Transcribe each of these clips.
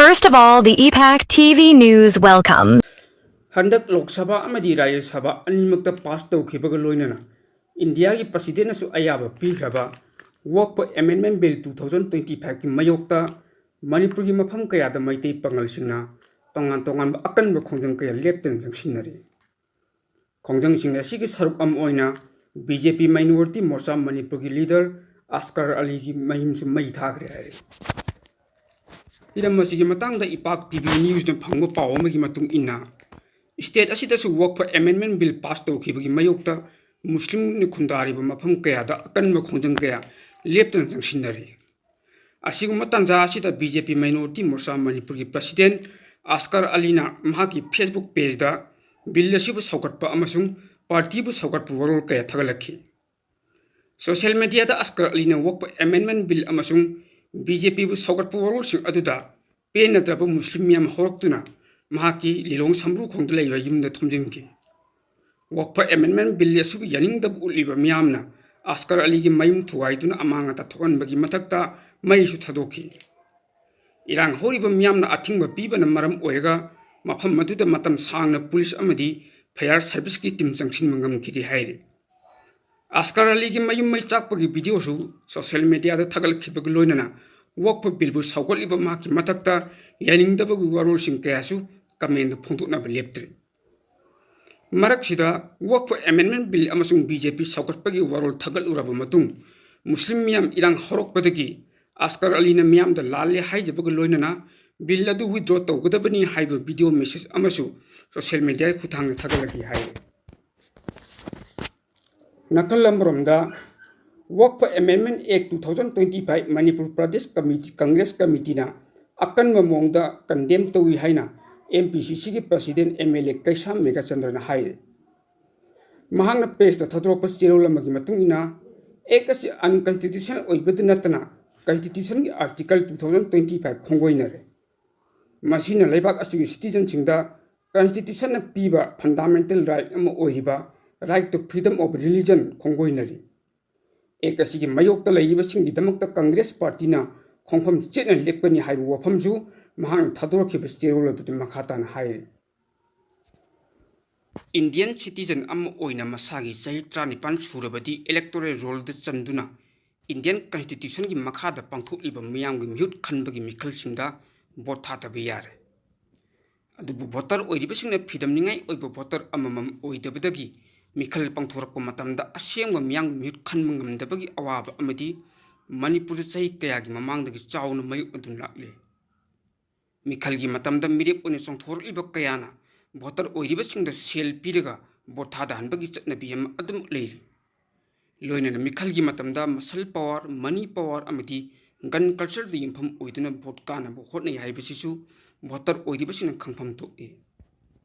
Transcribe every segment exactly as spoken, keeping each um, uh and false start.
First of all, the E PAC T V news welcome. ꯍꯟꯗꯛ ꯂꯣꯛ ꯁꯚꯥ ꯑꯃꯗꯤ ꯔꯥꯖ꯭ꯌ ꯁꯚꯥ ꯑꯅꯤꯃꯛꯇ ꯄꯥꯁ ꯇꯧꯈꯤꯕꯒ ꯂꯣꯏꯅꯅ ꯏꯟꯗꯤꯌꯥꯒꯤ ꯄ꯭ꯔꯁꯤꯗꯦꯟꯅꯁꯨ ꯑꯌꯥꯕ ꯄꯤꯈ꯭ꯔꯕ ꯋꯛꯐ ꯑꯦꯃꯦꯟꯃꯦꯟ ꯕꯤꯜ ꯇꯨ ꯊꯥꯎꯖꯟ ꯇ꯭ꯋꯦꯟꯇꯤ ꯐꯥꯏꯚꯀꯤ ꯃꯥꯌꯣꯛꯇ ꯃꯅꯤꯄꯨꯔꯒꯤ ꯃꯐꯝ ꯀꯌꯥꯗ ꯃꯩꯇꯩ ꯄꯥꯉꯜꯁꯤꯡꯅ ꯇꯣꯉꯥꯟ ꯇꯣꯉꯥꯟꯕ ꯑꯀꯟꯕ ꯈꯣꯡꯖꯪ ꯀꯌꯥ ꯂꯦꯞꯇꯅ ꯆꯪꯁꯤꯟꯅꯔꯤ꯫ ꯈꯣꯡꯖꯪꯁꯤꯡ ꯑꯁꯤꯒꯤ ꯁꯔꯨꯛ ꯑꯃ ꯑꯣꯏꯅ ꯕꯤ ꯖꯦ ꯄꯤ ꯃꯥꯏꯅꯣꯔꯤꯇꯤ ꯃꯣꯔꯆꯥ ꯃꯅꯤꯄꯨꯔꯒꯤ ꯂꯤꯗꯔ ꯑꯁꯀꯔ ꯑꯂꯤꯒꯤ ꯃꯌꯨꯝꯁꯨ ꯃꯩ ꯊꯥꯈ꯭ꯔꯦ ꯍꯥꯏꯔꯤ꯫ ꯍꯤꯔꯝ ꯑꯁꯤꯒꯤ ꯃꯇꯥꯡꯗ ꯏꯄꯥꯛ ꯇꯤ ꯚꯤ ꯅ꯭ꯌꯨꯁꯅ ꯐꯪꯕ ꯄꯥꯎ ꯑꯃꯒꯤ ꯃꯇꯨꯡ ꯏꯟꯅ, ꯁ꯭ꯇꯦꯠ ꯑꯁꯤꯗꯁꯨ ꯋꯛꯐ ꯑꯦꯃꯦꯟꯃꯦꯟ ꯕꯤꯜ ꯄꯥꯁ ꯇꯧꯈꯤꯕꯒꯤ ꯃꯥꯌꯣꯛꯇ ꯃꯨꯁꯂꯤꯝꯅ ꯈꯨꯟꯗꯥꯔꯤꯕ ꯃꯐꯝ ꯀꯌꯥꯗ ꯑꯀꯟꯕ ꯈꯣꯡꯖꯪ ꯀꯌꯥ ꯂꯦꯞꯇꯅ ꯆꯪꯁꯤꯟꯅꯔꯤ꯫ ꯑꯁꯤꯒꯨꯝꯕ ꯇꯥꯟꯖꯥ ꯑꯁꯤꯗ ꯕꯤ ꯖꯦ ꯄꯤ ꯃꯥꯏꯅꯣꯔꯤꯇꯤ ꯃꯣꯔꯆꯥ ꯃꯅꯤꯄꯨꯔꯒꯤ ꯄ꯭ꯔꯁꯤꯗꯦꯟ ꯑꯁꯀꯔ ꯑꯂꯤꯅ ꯃꯍꯥꯛꯀꯤ ꯐꯦꯁꯕꯨꯛ ꯄꯦꯖꯇ ꯕꯤꯜ ꯑꯁꯤꯕꯨ ꯁꯧꯒꯠꯄ ꯑꯃꯁꯨꯡ ꯄꯥꯔꯇꯤꯕꯨ ꯁꯧꯒꯠꯄ ꯋꯥꯔꯣꯜ ꯀꯌꯥ ꯊꯥꯒꯠꯂꯛꯈꯤ꯫ ꯁꯣꯁꯤꯌꯦꯜ ꯃꯤꯗꯤꯌꯥꯗ ꯑꯁꯀꯔ ꯑꯂꯤꯅ ꯋꯛꯐ ꯑꯦꯃꯦꯟꯃꯦꯟ ꯕꯤꯜ ꯑꯃꯁꯨꯡ ꯕꯤ ꯖꯦ ꯄꯤꯕꯨ ꯁꯧꯒꯠꯄ ꯋꯥꯔꯣꯜꯁꯤꯡ ꯑꯗꯨꯗ ꯄꯦꯟꯅꯗ꯭ꯔꯕ ꯃꯨꯁꯂꯤꯝ ꯃꯤꯌꯥꯝ ꯍꯧꯔꯛꯇꯨꯅ ꯃꯍꯥꯛꯀꯤ ꯂꯤꯂꯣꯡ ꯁꯝꯕ꯭ꯔꯨꯈꯣꯡꯗ ꯂꯩꯕ ꯌꯨꯝꯗ ꯊꯣꯝꯖꯤꯟꯈꯤ꯫ ꯋꯛꯐ ꯑꯦꯃꯦꯟꯃꯦꯟ ꯕꯤꯜ ꯑꯁꯤꯕꯨ ꯌꯥꯅꯤꯡꯗꯕ ꯎꯠꯂꯤꯕ ꯃꯤꯌꯥꯝꯅ ꯑꯁꯀꯔ ꯑꯂꯤꯒꯤ ꯃꯌꯨꯝ ꯊꯨꯒꯥꯏꯗꯨꯅ ꯑꯃꯥꯡ ꯑꯇꯥ ꯊꯣꯛꯍꯟꯕꯒꯤ ꯃꯊꯛꯇ ꯃꯩꯁꯨ ꯊꯥꯗꯣꯛꯈꯤ꯫ ꯏꯔꯥꯡ ꯍꯧꯔꯤꯕ ꯃꯤꯌꯥꯝꯅ ꯑꯊꯤꯡꯕ ꯄꯤꯕꯅ ꯃꯔꯝ ꯑꯣꯏꯔꯒ ꯃꯐꯝ ꯑꯗꯨꯗ ꯃꯇꯝ ꯁꯥꯡꯅ ꯄꯨꯂꯤꯁ ꯑꯃꯗꯤ ꯐꯥꯌꯔ ꯁꯔꯚꯤꯁꯀꯤ ꯇꯤꯝ ꯆꯪꯁꯤꯟꯕ ꯉꯝꯈꯤꯗꯦ ꯍꯥꯏꯔꯤ꯫ ꯑꯁꯀꯔ ꯑꯂꯤꯒꯤ ꯃꯌꯨꯝ ꯃꯩ ꯆꯥꯛꯄꯒꯤ ꯚꯤꯗꯤꯑꯣꯁꯨ ꯁꯣꯁꯤꯌꯦꯜ ꯃꯤꯗꯤꯌꯥꯗ ꯊꯥꯒꯠꯂꯛꯈꯤꯕꯒ ꯂꯣꯏꯅꯅ ꯋꯛꯐ ꯕꯤꯜꯕꯨ ꯁꯧꯒꯠꯂꯤꯕ ꯃꯍꯥꯛꯀꯤ ꯃꯊꯛꯇ ꯌꯥꯅꯤꯡꯗꯕꯒꯤ ꯋꯥꯔꯣꯜꯁꯤꯡ ꯀꯌꯥꯁꯨ ꯀꯃꯦꯟꯗ ꯐꯣꯡꯗꯣꯛꯅꯕ ꯂꯦꯞꯇ꯭ꯔꯤ꯫ ꯃꯔꯛꯁꯤꯗ ꯋꯛꯐ ꯑꯦꯃꯦꯟꯃꯦꯟ ꯕꯤꯜ ꯑꯃꯁꯨꯡ ꯕꯤ ꯖꯦ ꯄꯤ ꯁꯧꯒꯠꯄꯒꯤ ꯋꯥꯔꯣꯜ ꯊꯥꯒꯠꯂꯨꯔꯕ ꯃꯇꯨꯡ ꯃꯨꯁꯂꯤꯝ ꯃꯤꯌꯥꯝ ꯏꯔꯥꯡ ꯍꯧꯔꯛꯄꯗꯒꯤ ꯑꯁꯀꯔ ꯑꯂꯤꯅ ꯃꯤꯌꯥꯝꯗ ꯂꯥꯜꯂꯦ ꯍꯥꯏꯖꯕꯒ ꯂꯣꯏꯅꯅ ꯕꯤꯜ ꯑꯗꯨ ꯋꯤꯗ꯭ꯔꯣ ꯇꯧꯒꯗꯕꯅꯤ ꯍꯥꯏꯕ ꯚꯤꯗꯤꯑꯣ ꯃꯦꯁꯦꯖ ꯑꯃꯁꯨ ꯁꯣꯁꯤꯌꯦꯜ ꯃꯤꯗꯤꯌꯥꯒꯤ ꯈꯨꯠꯊꯥꯡꯗ ꯊꯥꯒꯠꯂꯛꯈꯤ ꯍꯥꯏꯔꯤ꯫ ꯅꯥꯀꯜ ꯑꯃꯔꯣꯝꯗ ꯋꯛꯐ ꯑꯦꯃꯦꯟꯃꯦꯟ act two thousand twenty five Manipur Pradesh committee, Congress ꯀꯃꯤꯇꯤꯅ ꯑꯀꯟꯕ ꯃꯑꯣꯡꯗ ꯀꯟꯗꯦꯝ ꯇꯧꯏ ꯍꯥꯏꯅ ꯑꯦꯝ ꯄꯤ ꯁꯤ ꯁꯤꯒꯤ president M L A Keisam ꯃꯦꯘꯆꯟꯗ꯭ꯔꯅ ꯍꯥꯏꯔꯤ꯫ ꯃꯍꯥꯛꯅ ꯄ꯭ꯔꯦꯁꯇ ꯊꯥꯗꯣꯔꯛꯄ ꯆꯦꯔꯣꯜ ꯑꯃꯒꯤ ꯃꯇꯨꯡ ꯏꯟꯅ, ꯑꯦꯛ ꯑꯁꯤ ꯑꯟꯀꯟꯁꯇꯤꯇ꯭ꯌꯨꯁꯅꯦꯜ ꯑꯣꯏꯕꯇ ꯅꯠꯇꯅ ꯀꯟꯁꯇꯤꯇ꯭ꯌꯨꯁꯟꯒꯤ article two thousand twenty five ꯈꯣꯡꯒꯣꯏꯅꯔꯦ꯫ ꯃꯁꯤꯅ ꯂꯩꯕꯥꯛ ꯑꯁꯤꯒꯤ ꯁꯤꯇꯤꯖꯟꯁꯤꯡꯗ ꯀꯟꯁꯇꯤꯇ꯭ꯌꯨꯁꯟꯅ ꯄꯤꯕ ꯐꯟꯗꯥꯃꯦꯟꯇꯦꯜ ꯔꯥꯏꯠ ꯑꯃ ꯑꯣꯏꯔꯤꯕ right to freedom of religion ꯈꯣꯡꯒꯣꯏꯅꯔꯤ꯫ ꯑꯦꯛ ꯑꯁꯤꯒꯤ ꯃꯥꯌꯣꯛꯇ ꯂꯩꯔꯤꯕꯁꯤꯡꯒꯤꯗꯃꯛꯇ ꯀꯪꯒ꯭ꯔꯦꯁ ꯄꯥꯔꯇꯤꯅ ꯈꯣꯡꯐꯝ ꯆꯦꯠꯅ ꯂꯦꯞꯀꯅꯤ ꯍꯥꯏꯕ ꯋꯥꯐꯝꯁꯨ ꯃꯍꯥꯛꯅ ꯊꯥꯗꯣꯔꯛꯈꯤꯕ ꯆꯦꯔꯣꯜ ꯑꯗꯨꯗ ꯃꯈꯥ ꯇꯥꯅ ꯍꯥꯏꯔꯤ꯫ Indian citizen ꯑꯃ ꯑꯣꯏꯅ ꯃꯁꯥꯒꯤ ꯆꯍꯤ ꯇꯔꯥꯅꯤꯄꯥꯟ ꯁꯨꯔꯕꯗꯤ electoral rollꯗ ꯆꯟꯗꯨꯅ Indian Constitutionꯒꯤ ꯃꯈꯥꯗ ꯄꯥꯡꯊꯣꯛꯂꯤꯕ ꯃꯤꯌꯥꯝꯒꯤ ꯃꯤꯍꯨꯠ ꯈꯟꯕꯒꯤ ꯃꯤꯈꯜꯁꯤꯡꯗ ꯚꯣꯠ ꯊꯥꯗꯕ ꯌꯥꯔꯦ꯫ ꯑꯗꯨꯕꯨ voter ꯑꯣꯏꯔꯤꯕꯁꯤꯡꯅ ꯐꯤꯗꯝꯅꯤꯡꯉꯥꯏ ꯑꯣꯏꯕ voter ꯑꯃꯃꯝ ꯑꯣꯏꯗꯕꯗꯒꯤ ꯃꯤꯈꯜ ꯄꯥꯡꯊꯣꯔꯛꯄ ꯃꯇꯝꯗ ꯑꯁꯦꯡꯕ ꯃꯤꯌꯥꯝꯒꯤ ꯃꯤꯍꯨꯠ ꯈꯟꯕ ꯉꯝꯗꯕꯒꯤ ꯑꯋꯥꯕ ꯑꯃꯗꯤ ꯃꯅꯤꯄꯨꯔꯗ ꯆꯍꯤ ꯀꯌꯥꯒꯤ ꯃꯃꯥꯡꯗꯒꯤ ꯆꯥꯎꯅ ꯃꯥꯌꯣꯛꯅꯗꯨꯅ ꯂꯥꯛꯂꯤ꯫ ꯃꯤꯈꯜꯒꯤ ꯃꯇꯝꯗ ꯃꯤꯔꯦꯞ ꯑꯣꯏꯅ ꯆꯣꯡꯊꯣꯔꯛꯂꯤꯕ ꯀꯌꯥꯅ voter ꯑꯣꯏꯔꯤꯕꯁꯤꯡꯗ ꯁꯦꯜ ꯄꯤꯔꯒ ꯚꯣꯠ ꯊꯥꯗꯍꯟꯕꯒꯤ ꯆꯠꯅꯕꯤ ꯑꯃ ꯑꯗꯨꯃꯛ ꯂꯩꯔꯤ꯫ ꯂꯣꯏꯅꯅ ꯃꯤꯈꯜꯒꯤ ꯃꯇꯝꯗ muscle power, money power ꯑꯃꯗꯤ gun cultureꯗ ꯌꯨꯝꯐꯝ ꯑꯣꯏꯗꯨꯅ ꯚꯣꯠ ꯀꯥꯅꯕ ꯍꯣꯠꯅꯩ ꯍꯥꯏꯕꯁꯤꯁꯨ voter ꯑꯣꯏꯔꯤꯕꯁꯤꯡꯅ ꯈꯪꯐꯝ ꯊꯣꯛꯏ꯫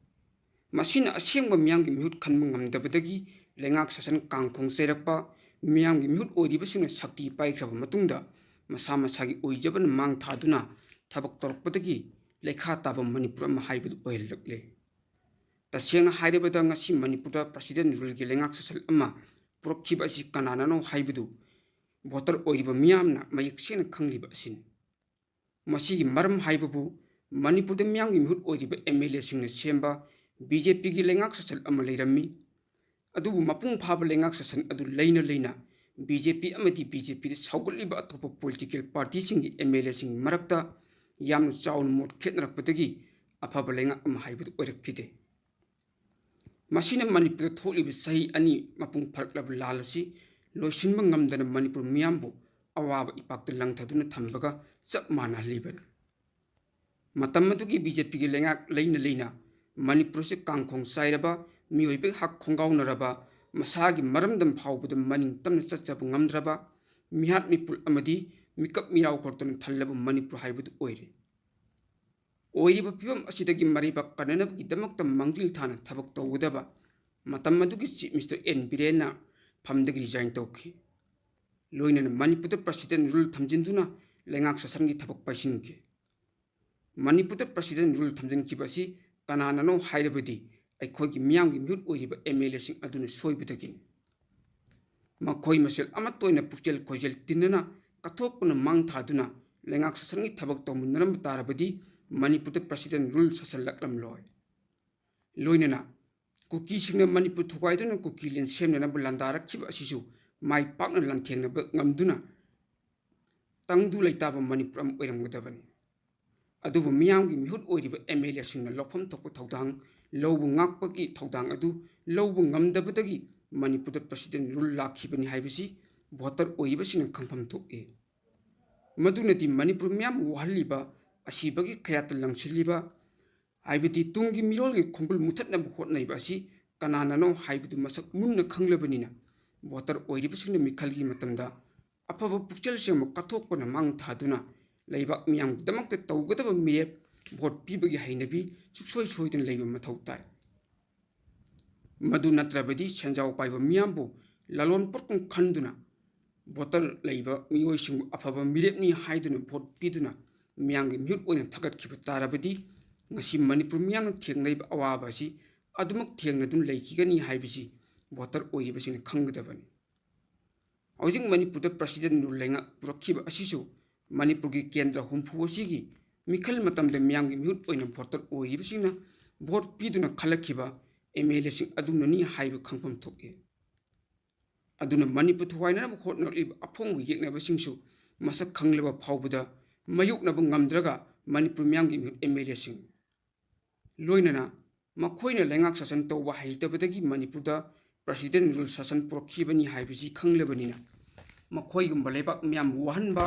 ꯃꯁꯤꯅ ꯑꯁꯦꯡꯕ ꯃꯤꯌꯥꯝꯒꯤ ꯃꯤꯍꯨꯠ ꯈꯟꯕ ꯉꯝꯗꯕꯗꯒꯤ ꯂꯩꯉꯥꯛ ꯁꯥꯁꯟ ꯀꯥꯡꯈꯣꯡ ꯆꯩꯔꯛꯄ, ꯃꯤꯌꯥꯝꯒꯤ ꯃꯤꯍꯨꯠ ꯑꯣꯏꯔꯤꯕꯁꯤꯡꯅ ꯁꯛꯇꯤ ꯄꯥꯏꯈ꯭ꯔꯕ ꯃꯇꯨꯡꯗ ꯃꯁꯥ ꯃꯁꯥꯒꯤ ꯑꯣꯏꯖꯕꯅ ꯃꯥꯡ ꯊꯥꯗꯨꯅ ꯊꯕꯛ ꯇꯧꯔꯛꯄꯗꯒꯤ ꯂꯩꯈꯥ ꯇꯥꯕ ꯃꯅꯤꯄꯨꯔ ꯑꯃ ꯍꯥꯏꯕꯗꯨ ꯑꯣꯏꯍꯜꯂꯛꯂꯦ꯫ ꯇꯁꯦꯡꯅ ꯍꯥꯏꯔꯕꯗ ꯉꯁꯤ ꯃꯅꯤꯄꯨꯔꯗ president ruleꯒꯤ ꯂꯩꯉꯥꯛ ꯁꯥꯁꯟ ꯑꯃ ꯄꯨꯔꯛꯈꯤꯕ ꯑꯁꯤ ꯀꯅꯥꯅꯅꯣ ꯍꯥꯏꯕꯗꯨ voter ꯑꯣꯏꯔꯤꯕ ꯃꯤꯌꯥꯝꯅ ꯃꯌꯦꯛ ꯁꯦꯡꯅ ꯈꯪꯂꯤꯕ ꯑꯁꯤꯅꯤ꯫ ꯃꯁꯤꯒꯤ ꯃꯔꯝ ꯍꯥꯏꯕꯕꯨ ꯃꯅꯤꯄꯨꯔꯗ ꯃꯤꯌꯥꯝꯒꯤ ꯃꯤꯍꯨꯠ ꯑꯣꯏꯔꯤꯕ MLAꯁꯤꯡꯅ ꯁꯦꯝꯕ BJPꯒꯤ ꯂꯩꯉꯥꯛ ꯁꯥꯁꯟ ꯑꯃ ꯂꯩꯔꯝꯃꯤ꯫ ꯑꯗꯨꯕꯨ ꯃꯄꯨꯡ ꯐꯥꯕ ꯂꯩꯉꯥꯛ ꯁꯥꯁꯟ ꯑꯗꯨ ꯂꯩꯅ ꯂꯩꯅ BJP ꯑꯃꯗꯤ BJPꯗ ꯁꯧꯒꯠꯂꯤꯕ ꯑꯇꯣꯞꯄ political partyꯁꯤꯡꯒꯤ MLAꯁꯤꯡꯒꯤ ꯃꯔꯛꯇ ꯌꯥꯝꯅ ꯆꯥꯎꯅ ꯃꯣꯠ ꯈꯦꯠꯅꯔꯛꯄꯗꯒꯤ ꯑꯐꯕ ꯂꯩꯉꯥꯛ ꯑꯃ ꯍꯥꯏꯕꯗꯨ ꯑꯣꯏꯔꯛꯈꯤꯗꯦ꯫ ꯃꯁꯤꯅ ꯃꯅꯤꯄꯨꯔꯗ ꯊꯣꯛꯂꯤꯕ ꯆꯍꯤ ꯑꯅꯤ ꯃꯄꯨꯡ ꯐꯥꯔꯛꯂꯕ ꯂꯥꯜ ꯑꯁꯤ ꯂꯣꯏꯁꯤꯟꯕ ꯉꯝꯗꯅ ꯃꯅꯤꯄꯨꯔ ꯃꯤꯌꯥꯝꯕꯨ ꯑꯋꯥꯕ ꯏꯄꯥꯛꯇ ꯂꯪꯊꯗꯨꯅ ꯊꯝꯕꯒ ꯆꯞ ꯃꯥꯟꯅꯍꯜꯂꯤꯕꯅꯤ꯫ ꯃꯇꯝ ꯑꯗꯨꯒꯤ BJPꯒꯤ ꯂꯩꯉꯥꯛ ꯂꯩꯅ ꯂꯩꯅ ꯃꯅꯤꯄꯨꯔ ꯑꯁꯤ ꯀꯥꯡꯈꯣꯡ ꯆꯥꯏꯔꯕ, ꯃꯤꯑꯣꯏꯕꯒꯤ ꯍꯛ ꯈꯣꯡꯒꯥꯎꯅꯔꯕ, ꯃꯁꯥꯒꯤ ꯃꯔꯝꯗꯝ ꯐꯥꯎꯕꯗ ꯃꯅꯤꯡ ꯇꯝꯅ ꯆꯠꯆꯕ ꯉꯝꯗ꯭ꯔꯕ, ꯃꯤꯍꯥꯠ ꯃꯤꯄꯨꯜ ꯑꯃꯗꯤ ꯃꯤꯀꯞ ꯃꯤꯔꯥꯎ ꯈꯣꯔꯛꯇꯅ ꯊꯜꯂꯕ ꯃꯅꯤꯄꯨꯔ ꯍꯥꯏꯕꯗꯨ ꯑꯣꯏꯔꯦ꯫ ꯑꯣꯏꯔꯤꯕ ꯐꯤꯕꯝ ꯑꯁꯤꯗꯒꯤ ꯃꯔꯩꯕꯥꯛ ꯀꯟꯅꯅꯕꯒꯤꯗꯃꯛꯇ ꯃꯥꯡꯖꯤꯜ ꯊꯥꯅ ꯊꯕꯛ ꯇꯧꯒꯗꯕ ꯃꯇꯝ ꯑꯗꯨꯒꯤ Chief Minister N ꯕꯤꯔꯦꯟꯅ ꯐꯝꯗꯒꯤ resign ꯇꯧꯈꯤ꯫ ꯂꯣꯏꯅꯅ ꯃꯅꯤꯄꯨꯔꯗ president rule ꯊꯝꯖꯤꯟꯗꯨꯅ ꯂꯩꯉꯥꯛ ꯁꯥꯁꯟꯒꯤ ꯊꯕꯛ ꯄꯥꯏꯁꯤꯟꯈꯤ꯫ ꯃꯅꯤꯄꯨꯔꯗ president rule ꯊꯝꯖꯤꯟꯈꯤꯕ ꯑꯁꯤ ꯀꯅꯥꯅꯅꯣ ꯍꯥꯏꯔꯕꯗꯤ ꯑꯩꯈꯣꯏꯒꯤ ꯃꯤꯌꯥꯝꯒꯤ ꯃꯤꯍꯨꯠ ꯑꯣꯏꯔꯤꯕ MLAꯁꯤꯡ ꯑꯗꯨꯅ ꯁꯣꯏꯕꯗꯒꯤꯅꯤ꯫ ꯃꯈꯣꯏ ꯃꯁꯦꯜ ꯑꯃꯠꯇ ꯑꯣꯏꯅ ꯄꯨꯛꯆꯦꯜ ꯈꯣꯏꯖꯦꯜ ꯇꯤꯟꯅꯅ ꯀꯠꯊꯣꯛꯄꯅ ꯃꯥꯡ ꯊꯥꯗꯨꯅ ꯂꯩꯉꯥꯛ ꯁꯥꯁꯟꯒꯤ ꯊꯕꯛ ꯇꯧꯃꯤꯟꯅꯔꯝꯕ ꯇꯥꯔꯕꯗꯤ ꯃꯅꯤꯄꯨꯔꯗ President Rule ꯁꯥꯁꯜꯂꯛꯂꯝꯂꯣꯏ꯫ ꯂꯣꯏꯅꯅ ꯀꯨꯀꯤꯁꯤꯡꯅ ꯃꯅꯤꯄꯨꯔ ꯊꯨꯒꯥꯏꯗꯨꯅ ꯀꯨꯀꯤ ꯂꯦꯟ ꯁꯦꯝꯅꯅꯕ ꯂꯥꯟꯗꯥꯔꯛꯈꯤꯕ ꯑꯁꯤꯁꯨ ꯃꯥꯏ ꯄꯥꯛꯅ ꯂꯥꯟꯊꯦꯡꯅꯕ ꯉꯝꯗꯨꯅ ꯇꯪꯗꯨ ꯂꯩꯇꯥꯕ ꯃꯅꯤꯄꯨꯔ ꯑꯃ ꯑꯣꯏꯔꯝꯒꯗꯕꯅꯤ꯫ ꯑꯗꯨꯕꯨ ꯃꯤꯌꯥꯝꯒꯤ ꯃꯤꯍꯨꯠ ꯑꯣꯏꯔꯤꯕ MLAꯁꯤꯡꯅ ꯂꯧꯐꯝ ꯊꯣꯛꯄ ꯊꯧꯗꯥꯡ ꯂꯧꯕ ꯉꯥꯛꯄꯒꯤ ꯊꯧꯗꯥꯡ ꯑꯗꯨ ꯂꯧꯕ ꯉꯝꯗꯕꯗꯒꯤ ꯃꯅꯤꯄꯨꯔꯗ President Rule ꯂꯥꯛꯈꯤꯕꯅꯤ ꯍꯥꯏꯕꯁꯤ voter ꯑꯣꯏꯔꯤꯕꯁꯤꯡꯅ ꯈꯪꯐꯝ ꯊꯣꯛꯏ꯫ ꯃꯗꯨꯅꯗꯤ ꯃꯅꯤꯄꯨꯔ ꯃꯤꯌꯥꯝ ꯋꯥꯍꯜꯂꯤꯕ, ꯑꯁꯤꯕꯒꯤ ꯀꯌꯥꯠꯇ ꯂꯪꯁꯤꯜꯂꯤꯕ, ꯍꯥꯏꯕꯗꯤ ꯇꯨꯡꯒꯤ ꯃꯤꯔꯣꯜꯒꯤ ꯈꯣꯡꯒꯨꯜ ꯃꯨꯊꯠꯅꯕ ꯍꯣꯠꯅꯔꯤꯕ ꯑꯁꯤ ꯀꯅꯥꯅꯅꯣ ꯍꯥꯏꯕꯗꯨ ꯃꯁꯛ ꯃꯨꯟꯅ ꯈꯪꯂꯕꯅꯤꯅ voter ꯑꯣꯏꯔꯤꯕꯁꯤꯡꯅ ꯃꯤꯈꯜꯒꯤ ꯃꯇꯝꯗ ꯑꯐꯕ ꯄꯨꯛꯆꯦꯜ ꯁꯦꯡꯕ ꯀꯠꯊꯣꯛꯄꯅ ꯃꯥꯡ ꯊꯥꯗꯨꯅ ꯂꯩꯕꯥꯛ ꯃꯤꯌꯥꯝꯒꯤꯗꯃꯛꯇ ꯇꯧꯒꯗꯕ ꯃꯤꯔꯦꯞ vote ꯄꯤꯕꯒꯤ ꯍꯩꯅꯕꯤ ꯁꯨꯡꯁꯣꯏ ꯁꯣꯏꯗꯅ ꯂꯩꯕ ꯃꯊꯧ ꯇꯥꯏ꯫ ꯃꯗꯨ ꯅꯠꯇ꯭ꯔꯕꯗꯤ ꯁꯦꯟꯖꯥꯎ ꯄꯥꯏꯕ ꯃꯤꯌꯥꯝꯕꯨ ꯂꯂꯣꯟ ꯄꯣꯠꯀꯨꯝ ꯈꯟꯗꯨꯅ voter ꯂꯩꯕ ꯃꯤꯑꯣꯏꯁꯤꯡꯕꯨ ꯑꯐꯕ ꯃꯤꯔꯦꯞꯅꯤ ꯍꯥꯏꯗꯨꯅ vote ꯄꯤꯗꯨꯅ ꯃꯤꯌꯥꯝꯒꯤ ꯃꯤꯍꯨꯠ ꯑꯣꯏꯅ ꯊꯥꯒꯠꯈꯤꯕ ꯇꯥꯔꯕꯗꯤ ꯉꯁꯤ ꯃꯅꯤꯄꯨꯔ ꯃꯤꯌꯥꯝꯅ ꯊꯦꯡꯅꯔꯤꯕ ꯑꯋꯥꯕ ꯑꯁꯤ ꯑꯗꯨꯃꯛ ꯊꯦꯡꯅꯗꯨꯅ ꯂꯩꯈꯤꯒꯅꯤ ꯍꯥꯏꯕꯁꯤ voter ꯑꯣꯏꯔꯤꯕꯁꯤꯡꯅ ꯈꯪꯒꯗꯕꯅꯤ꯫ ꯍꯧꯖꯤꯛ ꯃꯅꯤꯄꯨꯔꯗ President Rule ꯂꯩꯉꯥꯛ ꯄꯨꯔꯛꯈꯤꯕ ꯑꯁꯤꯁꯨ ꯃꯅꯤꯄꯨꯔꯒꯤ ꯀꯦꯟꯗ꯭ꯔ ꯍꯨꯝꯐꯨ ꯑꯁꯤꯒꯤ ꯃꯤꯈꯜ ꯃꯇꯝꯗ ꯃꯤꯌꯥꯝꯒꯤ ꯃꯤꯍꯨꯠ ꯑꯣꯏꯅ voter ꯑꯣꯏꯔꯤꯕꯁꯤꯡꯅ vote ꯄꯤꯗꯨꯅ ꯈꯜꯂꯛꯈꯤꯕ MLAꯁꯤꯡ ꯑꯗꯨꯅꯅꯤ ꯍꯥꯏꯕ ꯈꯪꯐꯝ ꯊꯣꯛꯏ꯫ ꯑꯗꯨꯅ ꯃꯅꯤꯄꯨꯔ ꯊꯨꯒꯥꯏꯅꯅꯕ ꯍꯣꯠꯅꯔꯛꯂꯤꯕ ꯑꯐꯣꯡꯕ ꯌꯦꯛꯅꯕꯁꯤꯡꯁꯨ ꯃꯁꯛ ꯈꯪꯂꯕ ꯐꯥꯎꯕꯗ ꯃꯥꯌꯣꯛꯅꯕ ꯉꯝꯗ꯭ꯔꯒ ꯃꯅꯤꯄꯨꯔ ꯃꯤꯌꯥꯝꯒꯤ ꯃꯤꯍꯨꯠ MLAꯁꯤꯡ ꯂꯣꯏꯅꯅ ꯃꯈꯣꯏꯅ ꯂꯩꯉꯥꯛ ꯁꯥꯁꯟ ꯇꯧꯕ ꯍꯩꯇꯕꯗꯒꯤ ꯃꯅꯤꯄꯨꯔꯗ President Rule ꯁꯥꯁꯟ ꯄꯨꯔꯛꯈꯤꯕꯅꯤ ꯍꯥꯏꯕꯁꯤ ꯈꯪꯂꯕꯅꯤꯅ ꯃꯈꯣꯏꯒꯨꯝꯕ ꯂꯩꯕꯥꯛ ꯃꯤꯌꯥꯝꯕꯨ ꯋꯥꯍꯟꯕ,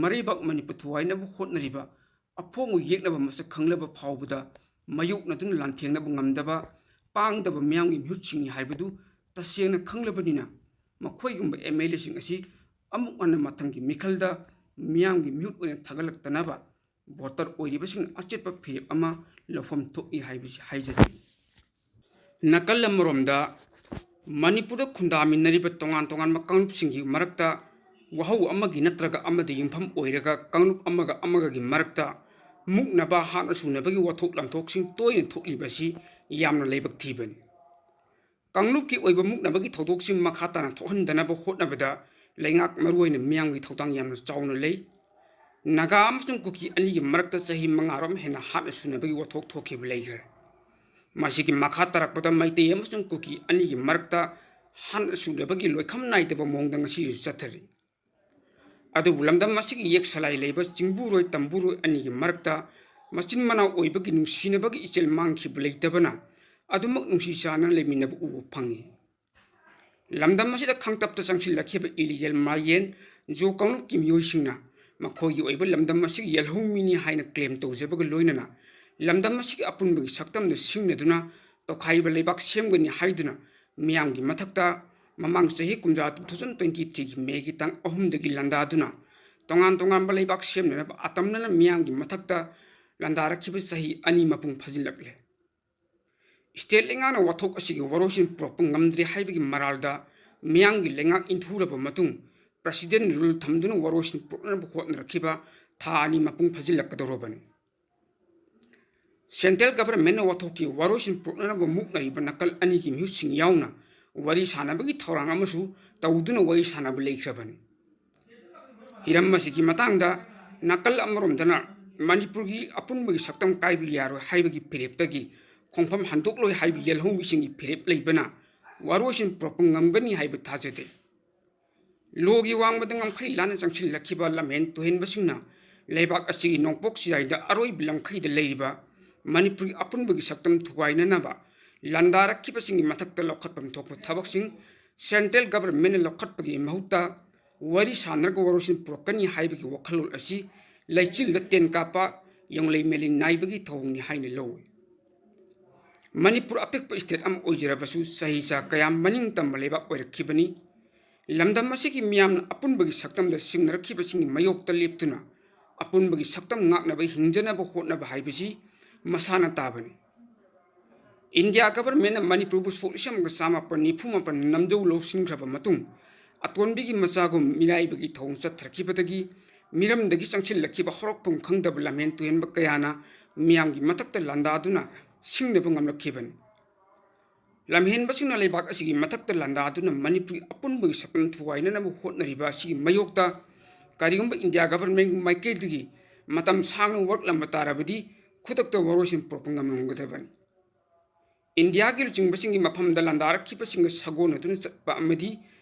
ꯃꯔꯩꯕꯥꯛ ꯃꯅꯤꯄꯨꯔ ꯊꯨꯒꯥꯏꯅꯕ ꯍꯣꯠꯅꯔꯤꯕ ꯑꯐꯣꯡꯕ ꯌꯦꯛꯅꯕ ꯃꯁꯛ ꯈꯪꯂꯕ ꯐꯥꯎꯕꯗ ꯃꯥꯌꯣꯛꯅꯗꯨꯅ ꯂꯥꯟꯊꯦꯡꯅꯕ ꯉꯝꯗꯕ ꯄꯥꯡꯗꯕ ꯃꯤꯌꯥꯝꯒꯤ ꯃꯤꯍꯨꯠꯁꯤꯡꯅꯤ ꯍꯥꯏꯕꯗꯨ ꯇꯁꯦꯡꯅ ꯈꯪꯂꯕꯅꯤꯅ ꯃꯈꯣꯏꯒꯨꯝꯕ MLAꯁꯤꯡ ꯑꯁꯤ ꯑꯃꯨꯛ ꯍꯟꯅ ꯃꯊꯪꯒꯤ ꯃꯤꯈꯜꯗ ꯃꯤꯌꯥꯝꯒꯤ ꯃꯤꯍꯨꯠ ꯑꯣꯏꯅ ꯊꯥꯒꯠꯂꯛꯇꯅꯕ voter ꯑꯣꯏꯔꯤꯕꯁꯤꯡꯅ ꯑꯆꯦꯠꯄ ꯐꯤꯔꯦꯞ ꯑꯃ ꯂꯧꯐꯝ ꯊꯣꯛꯏ ꯍꯥꯏꯕꯁꯤ ꯍꯥꯏꯖꯒꯦ꯫ ꯅꯥꯀꯜ ꯑꯃꯔꯣꯝꯗ ꯃꯅꯤꯄꯨꯔꯗ ꯈꯨꯟꯗꯥꯃꯤꯟꯅꯔꯤꯕ ꯇꯣꯉꯥꯟ ꯇꯣꯉꯥꯟꯕ ꯀꯥꯡꯂꯨꯞꯁꯤꯡꯒꯤ ꯃꯔꯛꯇ ꯋꯥꯍꯧ ꯑꯃꯒꯤ ꯅꯠꯇ꯭ꯔꯒ ꯑꯃꯗ ꯌꯨꯝꯐꯝ ꯑꯣꯏꯔꯒ ꯀꯥꯡꯂꯨꯞ ꯑꯃꯒ ꯑꯃꯒꯒꯤ ꯃꯔꯛꯇ ꯃꯨꯛꯅꯕ, ꯍꯥꯠꯅ ꯁꯨꯅꯕꯒꯤ ꯋꯥꯊꯣꯛ ꯂꯥꯟꯊꯣꯛꯁꯤꯡ ꯇꯣꯏꯅ ꯊꯣꯛꯂꯤꯕ ꯑꯁꯤ ꯌꯥꯝꯅ ꯂꯥꯏꯕꯛ ꯊꯤꯕꯅꯤ꯫ ꯀꯥꯡꯂꯨꯞꯀꯤ ꯑꯣꯏꯕ ꯃꯨꯛꯅꯕꯒꯤ ꯊꯧꯗꯣꯛꯁꯤꯡ ꯃꯈꯥ ꯇꯥꯅ ꯊꯣꯛꯍꯟꯗꯅꯕ ꯍꯣꯠꯅꯕꯗ ꯂꯩꯉꯥꯛ ꯃꯔꯨꯑꯣꯏꯅ ꯃꯤꯌꯥꯝꯒꯤ ꯊꯧꯗꯥꯡ ꯌꯥꯝꯅ ꯆꯥꯎꯅ ꯂꯩ꯫ ꯅꯥꯒꯥ ꯑꯃꯁꯨꯡ ꯀꯨꯀꯤ ꯑꯅꯤꯒꯤ ꯃꯔꯛꯇ ꯆꯍꯤ ꯃꯉꯥꯔꯣꯝ ꯍꯦꯟꯅ ꯍꯥꯠꯅ ꯁꯨꯅꯕꯒꯤ ꯋꯥꯊꯣꯛ ꯊꯣꯛꯈꯤꯕ ꯂꯩꯈ꯭ꯔꯦ꯫ ꯃꯁꯤꯒꯤ ꯃꯈꯥ ꯇꯥꯔꯛꯄꯗ ꯃꯩꯇꯩ ꯑꯃꯁꯨꯡ ꯀꯨꯀꯤ ꯑꯅꯤꯒꯤ ꯃꯔꯛꯇ ꯍꯥꯠꯅ ꯁꯨꯅꯕꯒꯤ ꯂꯣꯏꯈꯝ ꯅꯥꯏꯗꯕ ꯃꯑꯣꯡꯗ ꯉꯁꯤꯁꯨ ꯆꯠꯊꯔꯤ꯫ ꯑꯗꯨꯕꯨ ꯂꯝꯗꯝ ꯑꯁꯤꯒꯤ ꯌꯦꯛ ꯁꯂꯥꯏ ꯂꯩꯕ ꯆꯤꯡꯕꯨꯔꯣꯏ ꯇꯝꯕꯨꯔꯣꯏ ꯑꯅꯤꯒꯤ ꯃꯔꯛꯇ ꯃꯆꯤꯟ ꯃꯅꯥꯎ ꯑꯣꯏꯕꯒꯤ ꯅꯨꯡꯁꯤꯅꯕꯒꯤ ꯏꯆꯦꯜ ꯃꯥꯡꯈꯤꯕ ꯂꯩꯇꯕꯅ ꯑꯗꯨꯃꯛ ꯅꯨꯡꯁꯤ ꯆꯥꯟꯅꯅ ꯂꯩꯃꯤꯟꯅꯕ ꯎꯕ ꯐꯪꯉꯤ꯫ ꯂꯝꯗꯝ ꯑꯁꯤꯗ ꯈꯪꯇꯞꯇ ꯆꯪꯁꯤꯜꯂꯛꯈꯤꯕ ꯏꯂꯤꯒꯦꯜ ꯃꯥꯌꯦꯟ ꯖꯣ ꯀꯥꯡꯂꯨꯞꯀꯤ ꯃꯤꯑꯣꯏꯁꯤꯡꯅ ꯃꯈꯣꯏꯒꯤ ꯑꯣꯏꯕ ꯂꯝꯗꯝ ꯑꯁꯤꯒꯤ ꯌꯦꯜꯍꯧꯃꯤꯅꯤ ꯍꯥꯏꯅ ꯀ꯭ꯂꯦꯝ ꯇꯧꯖꯕꯒ ꯂꯣꯏꯅꯅ ꯂꯝꯗꯝ ꯑꯁꯤꯒꯤ ꯑꯄꯨꯟꯕꯒꯤ ꯁꯛꯇꯝꯗ ꯁꯤꯡꯅꯗꯨꯅ ꯇꯣꯈꯥꯏꯕ ꯂꯩꯕꯥꯛ ꯁꯦꯝꯒꯅꯤ ꯍꯥꯏꯗꯨꯅ ꯃꯤꯌꯥꯝꯒꯤ ꯃꯊꯛꯇ ꯃꯃꯥꯡ ꯆꯍꯤ ꯀꯨꯝꯖꯥ two thousand twenty threeꯒꯤ ꯃꯦꯒꯤ ꯇꯥꯡ ꯑꯍꯨꯝꯗꯒꯤ ꯂꯥꯟꯗꯥꯗꯨꯅ ꯇꯣꯉꯥꯟ ꯇꯣꯉꯥꯟꯕ ꯂꯩꯕꯥꯛ ꯁꯦꯝꯅꯅꯕ ꯑꯇꯝꯅꯅ ꯃꯤꯌꯥꯝꯒꯤ ꯃꯊꯛꯇ ꯂꯥꯟꯗꯥꯔꯛꯈꯤꯕ ꯆꯍꯤ ꯑꯅꯤ ꯃꯄꯨꯡ ꯐꯥꯖꯤꯜꯂꯛꯂꯦ꯫ ꯁ꯭ꯇꯦꯠ ꯂꯩꯉꯥꯛꯅ ꯋꯥꯊꯣꯛ ꯑꯁꯤꯒꯤ ꯋꯥꯔꯣꯏꯁꯤꯟ ꯄꯨꯔꯛꯄ ꯉꯝꯗ꯭ꯔꯦ ꯍꯥꯏꯕꯒꯤ ꯃꯔꯥꯜꯗ ꯃꯤꯌꯥꯝꯒꯤ ꯂꯩꯉꯥꯛ ꯏꯟꯊꯨꯔꯕ ꯃꯇꯨꯡ ꯄ꯭ꯔꯁꯤꯗꯦꯟ ꯔꯨꯜ ꯊꯝꯗꯨꯅ ꯋꯥꯔꯣꯏꯁꯤꯟ ꯄꯨꯔꯛꯅꯕ ꯍꯣꯠꯅꯔꯛꯈꯤꯕ ꯊꯥ ꯑꯅꯤ ꯃꯄꯨꯡ ꯐꯥꯖꯤꯜꯂꯛꯀꯗꯧꯔꯕꯅꯤ꯫ ꯁꯦꯟꯇ꯭ꯔꯦꯜ ꯒꯚꯔꯟꯃꯦꯟꯠꯅ ꯋꯥꯊꯣꯛꯀꯤ ꯋꯥꯔꯣꯏꯁꯤꯟ ꯄꯨꯔꯛꯅꯅꯕ ꯃꯨꯛꯅꯔꯤꯕ ꯅꯥꯀꯜ ꯑꯅꯤꯒꯤ ꯃꯤꯍꯨꯠꯁꯤꯡ ꯌꯥꯎꯅ ꯋꯥꯔꯤ ꯁꯥꯟꯅꯕꯒꯤ ꯊꯧꯔꯥꯡ ꯑꯃꯁꯨ ꯇꯧꯗꯨꯅ ꯋꯥꯔꯤ ꯁꯥꯟꯅꯕ ꯂꯩꯈ꯭ꯔꯕꯅꯤ꯫ ꯍꯤꯔꯝ ꯑꯁꯤꯒꯤ ꯃꯇꯥꯡꯗ ꯅꯥꯀꯜ ꯑꯃꯔꯣꯝꯗꯅ ꯃꯅꯤꯄꯨꯔꯒꯤ ꯑꯄꯨꯟꯕꯒꯤ ꯁꯛꯇꯝ ꯀꯥꯏꯕ ꯌꯥꯔꯣꯏ ꯍꯥꯏꯕꯒꯤ ꯐꯤꯔꯦꯞꯇꯒꯤ ꯈꯣꯡꯐꯝ ꯍꯟꯗꯣꯛꯂꯣꯏ ꯍꯥꯏꯕ ꯌꯦꯜꯍꯧꯃꯤꯁꯤꯡꯒꯤ ꯐꯤꯔꯦꯞ ꯂꯩꯕꯅ ꯋꯥꯔꯣꯏꯁꯤꯟ ꯄꯨꯔꯛꯄ ꯉꯝꯒꯅꯤ ꯍꯥꯏꯕ ꯊꯥꯖꯗꯦ꯫ ꯂꯣꯒꯤ ꯋꯥꯡꯃꯗ ꯉꯝꯈꯩ ꯂꯥꯟꯅ ꯆꯪꯁꯤꯜꯂꯛꯈꯤꯕ ꯂꯝꯍꯦꯟ ꯇꯨꯍꯦꯟꯕꯁꯤꯡꯅ ꯂꯩꯕꯥꯛ ꯑꯁꯤꯒꯤ ꯅꯣꯡꯄꯣꯛ ꯆꯤꯔꯥꯏꯗ ꯑꯔꯣꯏꯕ ꯂꯝꯈꯩꯗ ꯂꯩꯔꯤꯕ ꯃꯅꯤꯄꯨꯔꯒꯤ ꯑꯄꯨꯟꯕꯒꯤ ꯁꯛꯇꯝ ꯊꯨꯒꯥꯏꯅꯅꯕ ꯂꯥꯟꯗꯥꯔꯛꯈꯤꯕꯁꯤꯡꯒꯤ ꯃꯊꯛꯇ ꯂꯧꯈꯠꯐꯝ ꯊꯣꯛꯄ ꯊꯕꯛꯁꯤꯡ ꯁꯦꯟꯇ꯭ꯔꯦꯜ ꯒꯚꯔꯟꯃꯦꯟꯠꯅ ꯂꯧꯈꯠꯄꯒꯤ ꯃꯍꯨꯠꯇ ꯋꯥꯔꯤ ꯁꯥꯟꯅꯔꯒ ꯋꯥꯔꯣꯏꯁꯤꯟ ꯄꯨꯔꯛꯀꯅꯤ ꯍꯥꯏꯕꯒꯤ ꯋꯥꯈꯜꯂꯣꯟ ꯑꯁꯤ ꯂꯩꯆꯤꯜꯗ ꯇꯦꯟ ꯀꯥꯞꯄ ꯌꯣꯡꯂꯩ ꯃꯦꯂꯩ ꯅꯥꯏꯕꯒꯤ ꯊꯧꯑꯣꯡꯅꯤ ꯍꯥꯏꯅ ꯂꯧꯏ꯫ ꯃꯅꯤꯄꯨꯔ ꯑꯄꯤꯛꯄ ꯁ꯭ꯇꯦꯠ ꯑꯃ ꯑꯣꯏꯖꯔꯕꯁꯨ ꯆꯍꯤ ꯆꯥ ꯀꯌꯥ ꯃꯅꯤꯡ ꯇꯝꯕ ꯂꯩꯕꯥꯛ ꯑꯣꯏꯔꯛꯈꯤꯕꯅꯤ꯫ ꯂꯝꯗꯝ ꯑꯁꯤꯒꯤ ꯃꯤꯌꯥꯝꯅ ꯑꯄꯨꯟꯕꯒꯤ ꯁꯛꯇꯝꯗ ꯁꯤꯡꯅꯔꯛꯈꯤꯕꯁꯤꯡꯒꯤ ꯃꯥꯌꯣꯛꯇ ꯂꯦꯞꯇꯨꯅ ꯑꯄꯨꯟꯕꯒꯤ ꯁꯛꯇꯝ ꯉꯥꯛꯅꯕ ꯍꯤꯡꯖꯅꯕ ꯍꯣꯠꯅꯕ ꯍꯥꯏꯕꯁꯤ ꯃꯁꯥꯅ ꯇꯥꯕꯅꯤ꯫ ꯏꯟꯗꯤꯌꯥ ꯒꯚꯔꯟꯃꯦꯟꯠꯅ ꯃꯅꯤꯄꯨꯔꯕꯨ ꯁꯣꯛ ꯂꯤꯁꯤꯡ ꯑꯃꯒ ꯆꯥꯃꯥꯄꯟ ꯅꯤꯐꯨ ꯃꯥꯄꯟ ꯅꯝꯖꯧ ꯂꯧꯁꯤꯟꯈ꯭ꯔꯕ ꯃꯇꯨꯡ ꯑꯇꯣꯟꯕꯤꯒꯤ ꯃꯆꯥꯒꯨꯝ ꯃꯤꯔꯥꯏꯕꯒꯤ ꯊꯧꯑꯣꯡ ꯆꯠꯊꯔꯛꯈꯤꯕꯗꯒꯤ ꯃꯤꯔꯝꯗꯒꯤ ꯆꯪꯁꯤꯜꯂꯛꯈꯤꯕ ꯍꯧꯔꯛꯐꯝ ꯈꯪꯗꯕ ꯂꯝꯍꯦꯟ ꯇꯨꯍꯦꯟꯕ ꯀꯌꯥꯅ ꯃꯤꯌꯥꯝꯒꯤ ꯃꯊꯛꯇ ꯂꯥꯟꯗꯥꯗꯨꯅ ꯁꯤꯡꯅꯕ ꯉꯝꯂꯛꯈꯤꯕꯅꯤ꯫ ꯂꯝꯍꯦꯟꯕꯁꯤꯡꯅ ꯂꯩꯕꯥꯛ ꯑꯁꯤꯒꯤ ꯃꯊꯛꯇ ꯂꯥꯟꯗꯥꯗꯨꯅ ꯃꯅꯤꯄꯨꯔꯒꯤ ꯑꯄꯨꯟꯕꯒꯤ ꯁꯛꯇꯝ ꯊꯨꯒꯥꯏꯅꯅꯕ ꯍꯣꯠꯅꯔꯤꯕ ꯑꯁꯤꯒꯤ ꯃꯥꯌꯣꯛꯇ ꯀꯔꯤꯒꯨꯝꯕ ꯏꯟꯗꯤꯌꯥ ꯒꯚꯔꯟꯃꯦꯟ ꯃꯥꯏꯀꯩꯗꯒꯤ ꯃꯇꯝ ꯁꯥꯡꯅ ꯋꯥꯔꯛꯂꯝꯕ ꯇꯥꯔꯕꯗꯤ ꯈꯨꯗꯛꯇ ꯋꯥꯔꯣꯏꯁꯤꯟ ꯄꯨꯔꯛꯄ ꯉꯝꯂꯝꯒꯗꯕꯅꯤ꯫ ꯏꯟꯗꯤꯌꯥꯒꯤ ꯂꯨꯆꯤꯡꯕꯁꯤꯡꯒꯤ ꯃꯐꯝꯗ ꯂꯥꯟꯗꯥꯔꯛꯈꯤꯕꯁꯤꯡꯒ ꯁꯥꯒꯣꯟꯅꯗꯨꯅ ꯆꯠꯄ ꯑꯃꯗꯤ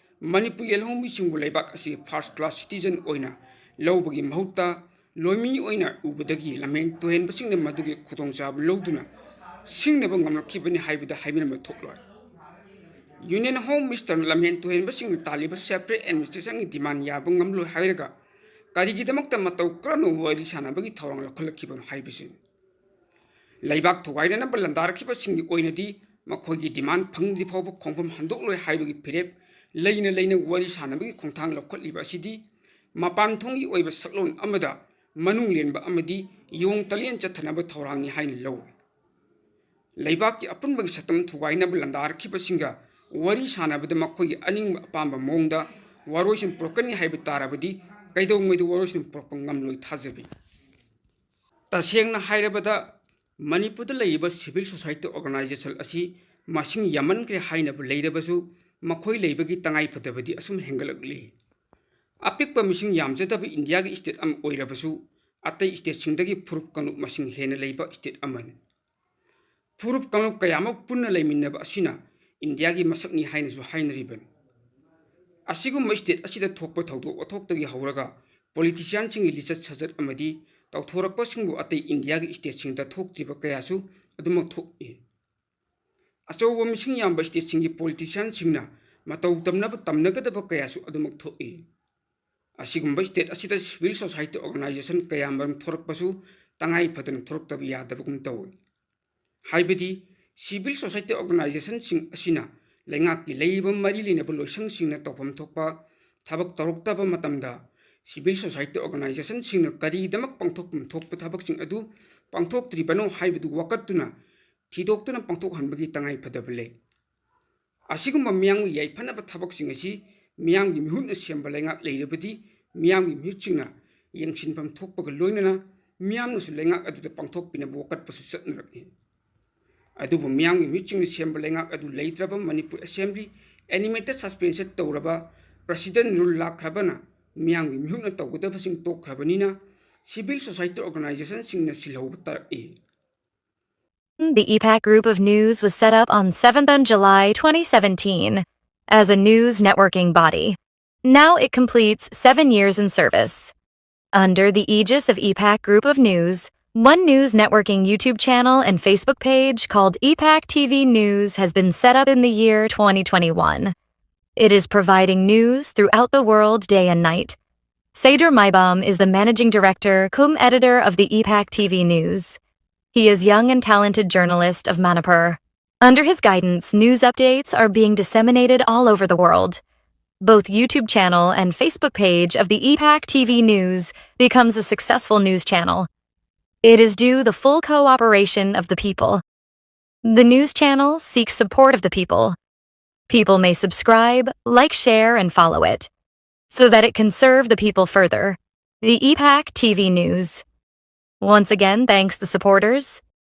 ꯃꯅꯤꯄꯨꯔꯒꯤ ꯂꯧꯃꯤꯁꯤꯡꯕꯨ ꯂꯩꯕꯥꯛ ꯑꯁꯤꯒꯤ ꯐꯥꯔꯁ ꯀ꯭ꯂꯥꯁ ꯁꯤꯇꯤꯖꯟ ꯑꯣꯏꯅ ꯂꯧꯕꯒꯤ ꯃꯍꯨꯠꯇ ꯂꯣꯏꯃꯤ ꯑꯣꯏꯅ ꯎꯕꯗꯒꯤ ꯂꯝꯍꯦꯟ ꯇꯨꯍꯦꯟꯕꯁꯤꯡꯅ ꯃꯗꯨꯒꯤ ꯈꯨꯗꯣꯡꯆꯥꯕ ꯂꯧꯗꯨꯅ ꯁꯤꯡꯅꯕ ꯉꯝꯂꯛꯈꯤꯕꯅꯤ ꯍꯥꯏꯕꯗ ꯍꯥꯏꯃꯤꯟꯅꯕ ꯊꯣꯛꯂꯣꯏ꯫ ꯌꯨꯅꯤꯌꯟ ꯍꯣꯝ ꯃꯤꯅꯤꯁꯇꯔꯅ ꯂꯝꯍꯦꯟ ꯇꯨꯍꯦꯟꯕꯁꯤꯡꯅ ꯇꯥꯜꯂꯤꯕ ꯁꯦꯄꯔꯦꯠ ꯑꯦꯗꯃꯤꯅꯤꯁꯇ꯭ꯔꯦꯁꯟꯒꯤ ꯗꯤꯃꯥꯟ ꯌꯥꯕ ꯉꯝꯂꯣꯏ ꯍꯥꯏꯔꯒ ꯀꯔꯤꯒꯤꯗꯃꯛꯇ ꯃꯇꯧ ꯀꯔꯝꯅ ꯋꯥꯔꯤ ꯁꯥꯟꯅꯕꯒꯤ ꯊꯧꯔꯥꯡ ꯂꯧꯈꯠꯂꯛꯈꯤꯕꯅꯣ ꯍꯥꯏꯕꯁꯤꯅꯤ꯫ ꯂꯩꯕꯥꯛ ꯊꯨꯒꯥꯏꯅꯅꯕ ꯂꯥꯟꯗꯥꯔꯛꯈꯤꯕꯁꯤꯡꯒꯤ ꯑꯣꯏꯅꯗꯤ ꯃꯈꯣꯏꯒꯤ ꯗꯤꯃꯥꯟ ꯐꯪꯗ꯭ꯔꯤ ꯐꯥꯎꯕ ꯈꯣꯡꯐꯝ ꯍꯟꯗꯣꯛꯂꯣꯏ ꯍꯥꯏꯕꯒꯤ ꯐꯤꯔꯦꯞ ꯂꯩꯅ ꯂꯩꯅ ꯋꯥꯔꯤ ꯁꯥꯟꯅꯕꯒꯤ ꯈꯣꯡꯊꯥꯡ ꯂꯧꯈꯠꯂꯤꯕ ꯑꯁꯤꯗꯤ ꯃꯄꯥꯟ ꯊꯣꯡꯒꯤ ꯑꯣꯏꯕ ꯁꯛꯂꯣꯟ ꯑꯃꯗ ꯃꯅꯨꯡ ꯂꯦꯟꯕ ꯑꯃꯗꯤ ꯌꯣꯡ ꯇꯂꯦꯟ ꯆꯠꯊꯅꯕ ꯊꯧꯔꯥꯡꯅꯤ ꯍꯥꯏꯅ ꯂꯧꯏ꯫ ꯂꯩꯕꯥꯛꯀꯤ ꯑꯄꯨꯟꯕꯒꯤ ꯁꯛꯇꯝ ꯊꯨꯒꯥꯏꯅꯕ ꯂꯥꯟꯗꯥꯔꯛꯈꯤꯕꯁꯤꯡꯒ ꯋꯥꯔꯤ ꯁꯥꯟꯅꯕꯗ ꯃꯈꯣꯏꯒꯤ ꯑꯅꯤꯡꯕ ꯑꯄꯥꯝꯕ ꯃꯑꯣꯡꯗ ꯋꯥꯔꯣꯏꯁꯤꯟ ꯄꯨꯔꯛꯀꯅꯤ ꯍꯥꯏꯕ ꯇꯥꯔꯕꯗꯤ ꯀꯩꯗꯧꯉꯩꯗ ꯋꯥꯔꯣꯏꯁꯤꯟ ꯄꯨꯔꯛꯄ ꯉꯝꯂꯣꯏ ꯊꯥꯖꯕꯤ꯫ ꯇꯁꯦꯡꯅ ꯍꯥꯏꯔꯕꯗ ꯃꯅꯤꯄꯨꯔꯗ ꯂꯩꯔꯤꯕ ꯁꯤꯚꯤꯜ ꯁꯣꯁꯥꯏꯇꯤ ꯑꯣꯔꯒꯅꯥꯏꯖꯦꯁꯟ ꯑꯁꯤ ꯃꯁꯤꯡ ꯌꯥꯝꯃꯟꯈ꯭ꯔꯦ ꯍꯥꯏꯅꯕ ꯂꯩꯔꯕꯁꯨ ꯃꯈꯣꯏ ꯂꯩꯕꯒꯤ ꯇꯉꯥꯏ ꯐꯗꯕꯗꯤ ꯑꯁꯨꯝ ꯍꯦꯟꯒꯠꯂꯛꯂꯤ꯫ ꯑꯄꯤꯛꯄ ꯃꯤꯁꯤꯡ ꯌꯥꯝꯖꯗꯕ ꯏꯟꯗꯤꯌꯥꯒꯤ ꯁ꯭ꯇꯦꯠ ꯑꯃ ꯑꯣꯏꯔꯕꯁꯨ ꯑꯇꯩ ꯁ꯭ꯇꯦꯠꯁꯤꯡꯗꯒꯤ ꯐꯨꯔꯨꯞ ꯀꯥꯡꯂꯨꯞ ꯃꯁꯤꯡ ꯍꯦꯟꯅ ꯂꯩꯕ ꯁ꯭ꯇꯦꯠ ꯑꯃꯅꯤ꯫ ꯐꯨꯔꯨꯞ ꯀꯥꯡꯂꯨꯞ ꯀꯌꯥꯃꯛ ꯄꯨꯟꯅ ꯂꯩꯃꯤꯟꯅꯕ ꯑꯁꯤꯅ ꯏꯟꯗꯤꯌꯥꯒꯤ ꯃꯁꯛꯅꯤ ꯍꯥꯏꯅꯁꯨ ꯍꯥꯏꯅꯔꯤꯕꯅꯤ꯫ ꯑꯁꯤꯒꯨꯝꯕ ꯁ꯭ꯇꯦꯠ ꯑꯁꯤꯗ ꯊꯣꯛꯄ ꯊꯧꯗꯣꯛ ꯋꯥꯊꯣꯛꯇꯒꯤ ꯍꯧꯔꯒ ꯄꯣꯂꯤꯇꯤꯁꯤꯌꯥꯟꯁꯤꯡꯒꯤ ꯂꯤꯆꯠ ꯁꯥꯖꯠ ꯑꯃꯗꯤ ꯇꯧꯊꯣꯔꯛꯄꯁꯤꯡꯕꯨ ꯑꯇꯩ ꯏꯟꯗꯤꯌꯥꯒꯤ ꯁ꯭ꯇꯦꯠꯁꯤꯡꯗ ꯊꯣꯛꯇ꯭ꯔꯤꯕ ꯀꯌꯥꯁꯨ ꯑꯗꯨꯃꯛ ꯊꯣꯛꯏ꯫ ꯑꯆꯧꯕ ꯃꯤꯁꯤꯡ ꯌꯥꯝꯕ ꯁ꯭ꯇꯦꯠꯁꯤꯡꯒꯤ ꯄꯣꯂꯤꯇꯤꯁꯤꯌꯥꯟꯁꯤꯡꯅ ꯃꯇꯧ ꯇꯝꯅꯕ ꯇꯝꯅꯒꯗꯕ ꯀꯌꯥꯁꯨ ꯑꯗꯨꯃꯛ ꯊꯣꯛꯏ꯫ ꯑꯁꯤꯒꯨꯝꯕ ꯁ꯭ꯇꯦꯠ ꯑꯁꯤꯗ ꯁꯤꯚꯤꯜ ꯁꯣꯁꯥꯏꯇꯤ ꯑꯣꯔꯒꯅꯥꯏꯖꯦꯁꯟ ꯀꯌꯥꯃꯔꯨꯝ ꯊꯣꯔꯛꯄꯁꯨ ꯇꯉꯥꯏ ꯐꯗꯅ ꯊꯣꯔꯛꯇꯕ ꯌꯥꯗꯕꯒꯨꯝ ꯇꯧꯏ꯫ ꯍꯥꯏꯕꯗꯤ ꯁꯤꯚꯤꯜ ꯁꯣꯁꯥꯏꯇꯤ ꯑꯣꯔꯒꯅꯥꯏꯖꯦꯁꯟꯁꯤꯡ ꯑꯁꯤꯅ ꯂꯩꯉꯥꯛꯀꯤ ꯂꯩꯔꯤꯕ ꯃꯔꯤ ꯂꯩꯅꯕ ꯂꯣꯏꯁꯪꯁꯤꯡꯅ ꯇꯧꯐꯝ ꯊꯣꯛꯄ ꯊꯕꯛ ꯇꯧꯔꯛꯇꯕ ꯃꯇꯝꯗ ꯁꯤꯚꯤꯜ ꯁꯣꯁꯥꯏꯇꯤ ꯑꯣꯔꯒꯅꯥꯏꯖꯦꯁꯟꯁꯤꯡꯅ ꯀꯔꯤꯒꯤꯗꯃꯛ ꯄꯥꯡꯊꯣꯛꯐꯝ ꯊꯣꯛꯄ ꯊꯕꯛꯁꯤꯡ ꯑꯗꯨ ꯄꯥꯡꯊꯣꯛꯇ꯭ꯔꯤꯕꯅꯣ ꯍꯥꯏꯕꯗꯨ ꯋꯥꯀꯠꯇꯨꯅ ꯊꯤꯗꯣꯛꯇꯨꯅ ꯄꯥꯡꯊꯣꯛꯍꯟꯕꯒꯤ ꯇꯉꯥꯏ ꯐꯗꯕ ꯂꯩ꯫ ꯑꯁꯤꯒꯨꯝꯕ ꯃꯤꯌꯥꯝꯒꯤ ꯌꯥꯏꯐꯅꯕ ꯊꯕꯛꯁꯤꯡ ꯑꯁꯤ ꯃꯤꯌꯥꯝꯒꯤ ꯃꯤꯍꯨꯠꯅ ꯁꯦꯝꯕ ꯂꯩꯉꯥꯛ ꯂꯩꯔꯕꯗꯤ ꯃꯤꯌꯥꯝꯒꯤ ꯃꯤꯍꯨꯠꯁꯤꯡꯅ ꯌꯦꯡꯁꯤꯟꯐꯝ ꯊꯣꯛꯄꯒ ꯂꯣꯏꯅꯅ ꯃꯤꯌꯥꯝꯅꯁꯨ ꯂꯩꯉꯥꯛ ꯑꯗꯨꯗ ꯄꯥꯡꯊꯣꯛꯄꯤꯅꯕ ꯋꯥꯀꯠꯄꯁꯨ ꯆꯠꯅꯔꯛꯏ꯫ ꯑꯗꯨꯕꯨ ꯃꯤꯌꯥꯝꯒꯤ ꯃꯤꯍꯨꯠꯁꯤꯡꯅ ꯁꯦꯝꯕ ꯂꯩꯉꯥꯛ ꯑꯗꯨ ꯂꯩꯇ꯭ꯔꯕ ꯃꯅꯤꯄꯨꯔ ꯑꯦꯁꯦꯝꯕ꯭ꯂꯤ ꯑꯦꯅꯤꯃꯦꯇꯦꯗ ꯁꯁꯄꯦꯟꯁꯟ ꯇꯧꯔꯕ ꯄ꯭ꯔꯁꯤꯗꯦꯟ ꯔꯨꯜ ꯂꯥꯛꯈ꯭ꯔꯕꯅ ꯃꯤꯌꯥꯝꯒꯤ ꯃꯤꯍꯨꯠꯅ ꯇꯧꯒꯗꯕꯁꯤꯡ ꯇꯣꯛꯈ꯭ꯔꯕꯅꯤꯅ civil society organizationꯁꯤꯡꯅ ꯁꯤꯜꯍꯧꯕ ꯇꯥꯔꯛꯏ꯫ The EPAC Group of News was set up on seventh of July twenty seventeen as a news networking body. Now it completes seven years in service. Under the aegis of EPAC Group of News, one news networking YouTube channel and Facebook page called EPAC T V News has been set up in the year twenty twenty-one. It is providing news throughout the world day and night. Seydur Maibam is the managing director cum editor of the EPAC T V News. He is young and talented journalist of Manipur. Under his guidance, news updates are being disseminated all over the world. Both YouTube channel and Facebook page of the EPAC T V News becomes a successful news channel. It is due the full cooperation of the people. The news channel seeks support of the people. People may subscribe, like, share, and follow it so that it can serve the people further. The EPAC T V News once again thanks the supporters,